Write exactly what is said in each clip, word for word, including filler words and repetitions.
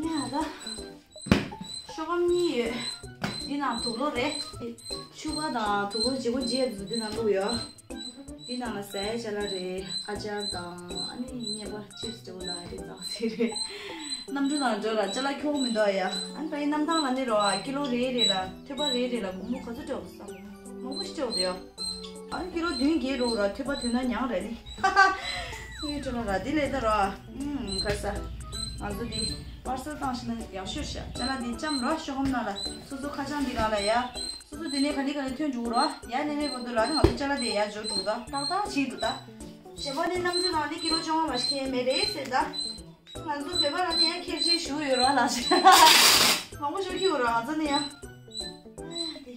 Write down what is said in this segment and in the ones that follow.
ཡ་ད། ཤོག་སྒམ་གཉིས་ཡོད། འདི་ནང་དུག་ལོག་རེད། ཕྱུ་པ་དང་དུག་ལོག་བརྗེ་པོ་བརྗེ་ཡ་དུ་འདི་ནང་བླུགས་ཡོད། འདི་ནང་ལ་ཟ་ཡ་ཅ་ལག་རེད། ཨ་ཅར་དང་ཨ་ནི་རྔན་པ་ཅིབ་སི་འདྲ་བོ་དང་རེད། ཙག་ཙིག་རེད། གནམ་གྲུ་དང་འགྲོ་ལ་ཅ་ལག་ཁྱོག་མི་འདུག་ཡ། ཨ་ནི་ཕ་གི་གནམ་ཐང་ལ་ནི་རོ་ཨ་ཀི་ལོ་རེ་རེ་ལ་ཐོད་པ་རེ་རེ་ལ་སྒོར་མོ་ག་ཚོད་སྤྲད་འོ་བསམ། མང་པོ་ཞིག་སྤྲད་འོ་དེ་ཡ། ཨ་ནི་ཀི་ལོ་བདུན་བརྒྱད་རུ་ར་ཐོད་པ་ཐོན་ན་མྱང་རེད་ནི། ངས་སྤྲོད་ན་ར་འདི་ལས་ད་ར། ཨུམ་ཁ་ས། ང་ཚོ་འདི་པར་སལ་བཏང་ཤེས་ན་ཡག་ཤོས་ཤ་ཅ་ལག་འདི་ལྕམ་ར་ཤོག་སྒམ་ནང་ལ་སོ་སོ་ཁ་བྱང་འདི་གང་ལ་ཡ། སོ་སོ་འདི་ནས་ག་ནས་ག་ནས་ཐོན་འགྲོ་ར་ཡ་ནས་ནས་བར་དུ་ལ་ནི་ང་ཚོ་ཅ་ལག་འདི་ཡ་འཇོག་འགྲོ་ད་ཏག་ཏག་བྱེད་འདུག་ད། ཞེས་པ་ནི་གནམ་གྲུ་ནང་ནས་ཀི་ལོ་བཅོ་ལྔ་མ་ཞིག་ཁྱེར་མེད་རེད་ཟེར་ད། ང་ཚོ་བོད་པ་ལ་ནི་ཡ་ཁེར་ཆེ་ཞུ་ཡོད་ར་ལ་ཞེ། མང་པོ་ཞིག་ཁྱེར་ཡོད་ར་ང་ཚོ་ནི་ཡ། ཨ་ཡ་འདི།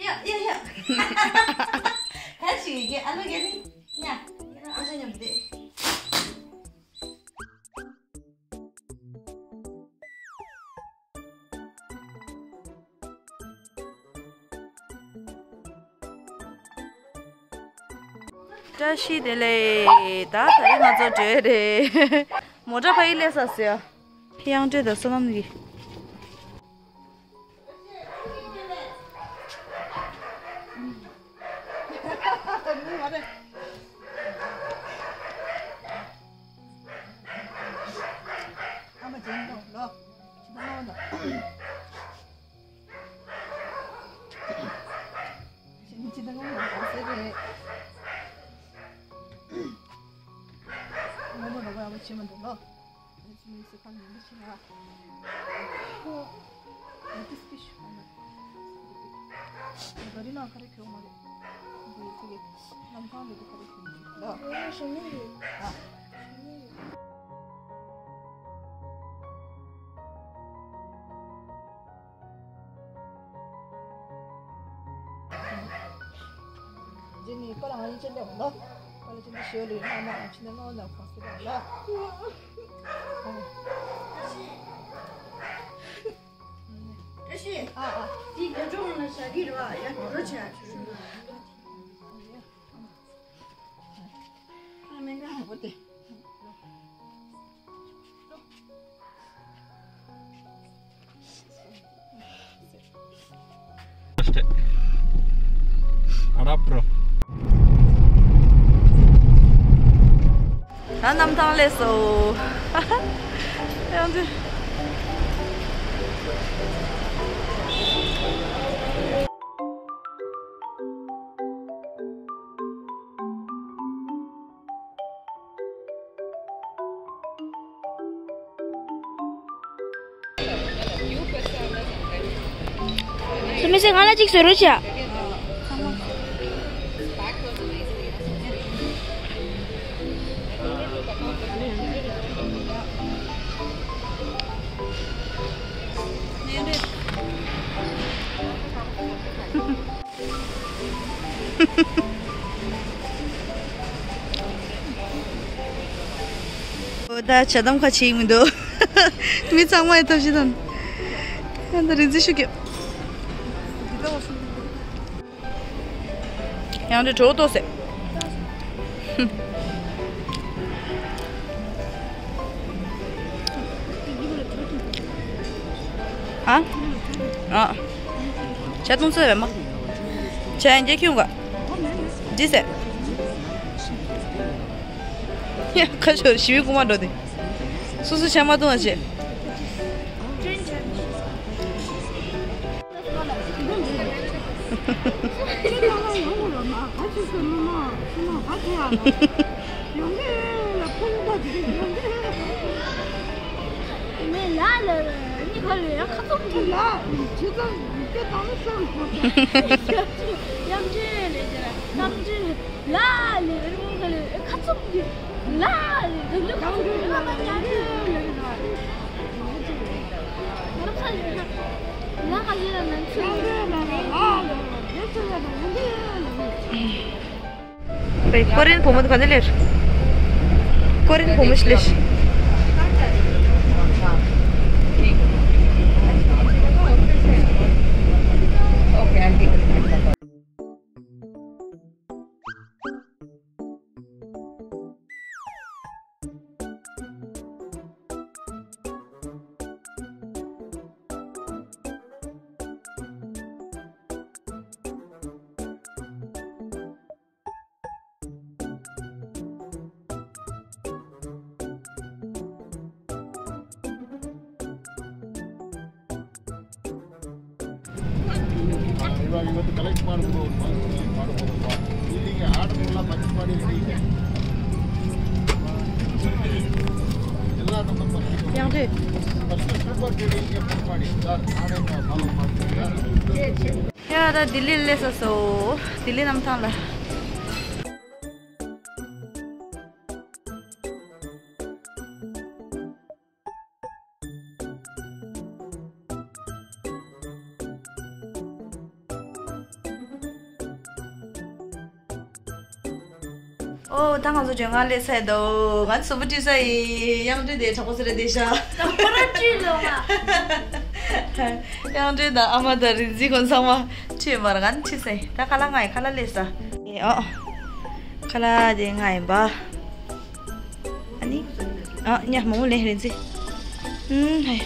ཡ་ཡ་ཡ། ག་ཞིག་གི་ཨ་ལོ་ག་ནི་ཉ་ཨ་ཅག་མཉམ་དེ། བཀྲ་ཤིས་བདེ་ལེགས། ད་ད་རེས་ང་ཚོ་འགྲོ་ཡ་རེད། མོ་ཊ་ཕ་གི་སླེབས་ས་ཟེར་ཡ། དབྱངས་སྒྲོལ་དང་བསོད་ནམས་ཀྱི། ཨ་མ་ཅན་དང་ལོ། ཅི་ད་ལོ་དང་། ཅི་ད་ང་མ་ག་ཟེར་རེད། ང་མ་ལོ་ག་ཨ་མ་ཅན་མ་འདུག་ལོ། རྗེས་ནས་པ་ལ་ང་ཡིན་ཅན་ལས་འོང་ལོ། པ་ལ་ཅན་དུ་ཞོལ་ལས་ང་མ་ང་ཕྱི་ནས་ང་འོང་ལ་ཁོང་སི་ལ་ལོ། ཨ་ཤི། ཨ་ཨ། དེ་རྒྱ་གྲོང་ལ་བཞག་གི་རེད་བ། ཡ་འགྲོ་བྱ། ཨ་མེན་ག་ཧ་པོ་དེ། ཨ་རབ་པྲོ། ད་གནམ་ཐང་སླེབས་སོ། ཡང་དུ། སུ་མི་སེ་ང་ལ་གཅིག་བཟོ་རོགས་བྱ། ཨོ་ད་ཇ་དམ་ཁ་ཕྱེ་མི་འདུག་མི་ཚང་མ་ཡི་ཐབས་ཤེས་དང་། ཡང་ད་རིན་ཆེན་ཤུགས་རྒྱབ། ཡང་འདྲི་གྲོགས་ཏོ་ཟེར། ཨ། ཨ། ཇ་འཐུང་ཚར་བས་མ། ཇ་ཡང་རྒྱལ་ཁྱོད་ག་འདི་ཟེར། ཡ་ཁ་ཤོར་ཞི་བའི་རྐུ་མ་འགྲོ་དེ། སོ་སོ་ཇ་མ་འཐུང་བ་བྱེད། ཀོ་རིན་བུ་མོ་ག་འདི་ལེར། ཀོ་རིན་བུ་མོ་ཞིག་ལེར། ಇವಾಗ ಇವತ್ತು ಕಲೆಕ್ಟ್ ಮಾಡ್ಬೋದು, ಮಲ್ಪುಲಿ ಮಾಡ್ಬೋದಪ್ಪ. ಇಲ್ಲಿಗೆ ಆರ್ಡರ್ ಎಲ್ಲ ಪಂಚ್ ಮಾಡಿ ರೆಡಿ ಇದೆ. ಎಲ್ಲ ನಮ್ಮ ཡང་དུས། First super trading ಗೆ ಬುಕ್ ಮಾಡಿ ಸರ್, ನಾಳೆ ಫಾಲೋ ಮಾಡ್ತೀವಿ. ཡ་ད་ལྡི་ལི་སླེབས་སོང་། ལྡི་ལི་གནམ་ཐང་ལ། ཨོ། ད་ང་ཚོ་ལྗོན་ཁང་སླེབས་ཚར་འདུག་ང་ཚོ་བུ་ཁྲིད་ས་ཡི་གཡང་སྒྲོན་དེ་དྲག་པོ་ཟེར་རེད་དེ་ཤ། ཁོ་རང་ཁྲིད་ལོ་ང་། གཡང་སྒྲོན་དང་ཨ་མ་དང་རིག་འཛིན་ཁོང་ཚང་མ་ཁྲིད་མར་ང་ཁྲིད་ས་ཡི། ད་ཁ་ལག་ང་ཡི་ཁ་ལག་སླེབས་ས། ཨོ། ཁ་ལག་དེ་ང་ཡིན་པ། ཨ་ནི། ཨ་ཉ་མོ་ལེན་རེད་ཟེ། ཨུམ་ཧེ།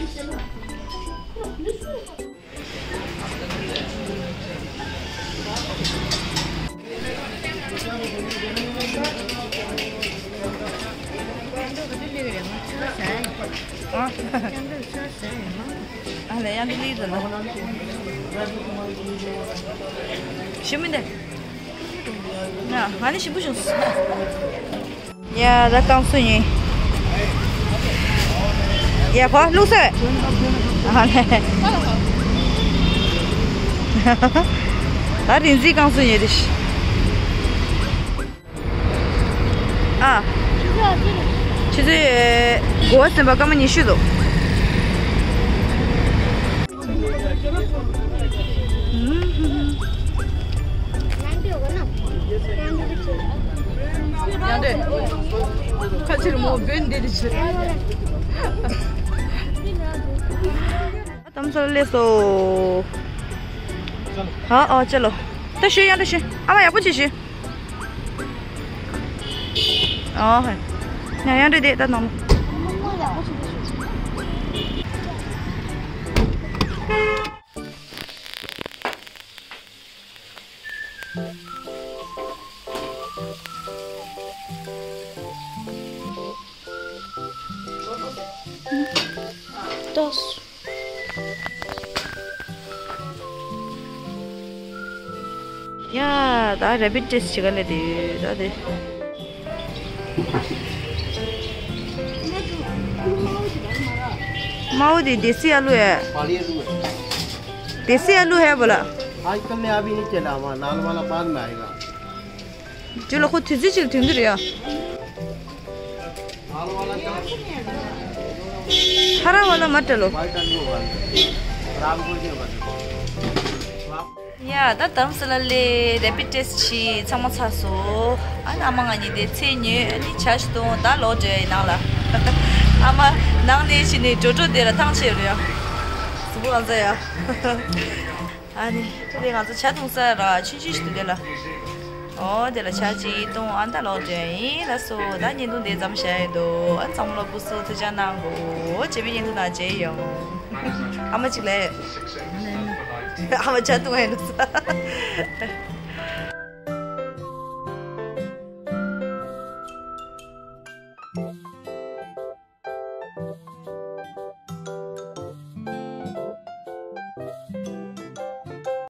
ཨ་ལེ་ཡང་འདི་ལི་རེད་ལ། ཞི་མི་འདི། ང་ནི་ཞིམ་པོ་བྱུང་སོང་། ཡ་ད་བསྐང་གསོ་ཡིན། ཡ་ཕ་བླུགས་ས་བས། ཨ་ལེ། ད་རིག་འཛིན་བསྐང་གསོ་ཡིན་རེད། ཨ། ཆུ་ཚོད་དགུ་པ་ཟིན་པ་སྐར་མ་ཉི་ཤུ་འདུག་ཡང་འདྲེ། ཁ་ཕྱིར་མོ་བོད་འདི་འདི་ཕྱིར། ད་མཚར་ལས་སོ། ཨ་ཨ་ཅེ་ལོ། ད་ཞུ་ཡང་ད་ཞུ། ཨ་མ་ཡག་པོ་བྱེད་ཞུ། ཨོ་ཧེ། ཡང་ཡང་འདྲེ་དེ་ད་ནང་། ཏོས། ཡ། ད་རེ་པིད་ཊེ་སི་ཊི་བྱེད་ག་ལས་དེ་ད་དེ། मावा दी देसी आलू है। पाली आलू है। देसी आलू है बोला। आजकल में अभी नहीं चला हुआ, लाल वाला बाद में आएगा। जो लोग खुद तुझे चल तुम रहा। लाल वाला क्या? हरा वाला मत डालो। व्हाइट आलू होगा, खराब हो जाएगा। ཡ། ད་དམ་སི་ལ་ལེ་རེ་པིད་ཊེ་སི་ཊི་བྱས་ཚང་མ་ཚར་སོང་། ཨ་ནི་ཨ་མ་ང་གཉིས་དེ་ཚེ་ཉོས། ཨ་ནི་ཇ་ཞིག་བཏུང་། ད་ལོག་འགྲོ་ཡི་ནང་ལ། ཨ་མ་ནང་ནས་ཕྱིན་ནས་འགྲོ་འགྲོ་དེ་ལ་ཐང་ཆད་རེད་ཡ། གཟུགས་པོ་ཨ་ཙ་ཡ། ཨ་ནི་དེ་ང་ཚོ་ཇ་བཏུང་ས་ར་ཆུང་ཆུང་ཞིག་འདུག་དེ་ལ། ཨོ་དེ་ལ་ཇ་ཅིག་བཏུང་། ཨ་ད་ལོག་འགྲོ་ཡི་ཡིན་ལགས་སོ། ད་བརྙན་ཐུང་དེ་ཙམ་བཞག་ཡི་འདུག་ཨ་ཚང་མ་ལ་སྐུ་གཟུགས་ཐུགས་ཅག་གནང་གོ། རྗེས་མའི་བརྙན་ཐུང་ནང་མཇལ་ཡོང་། ཨ་མ་གཅིག་ལས། ཨ་མ་ཇ་བཏུང་ཡ་ནུ་ས།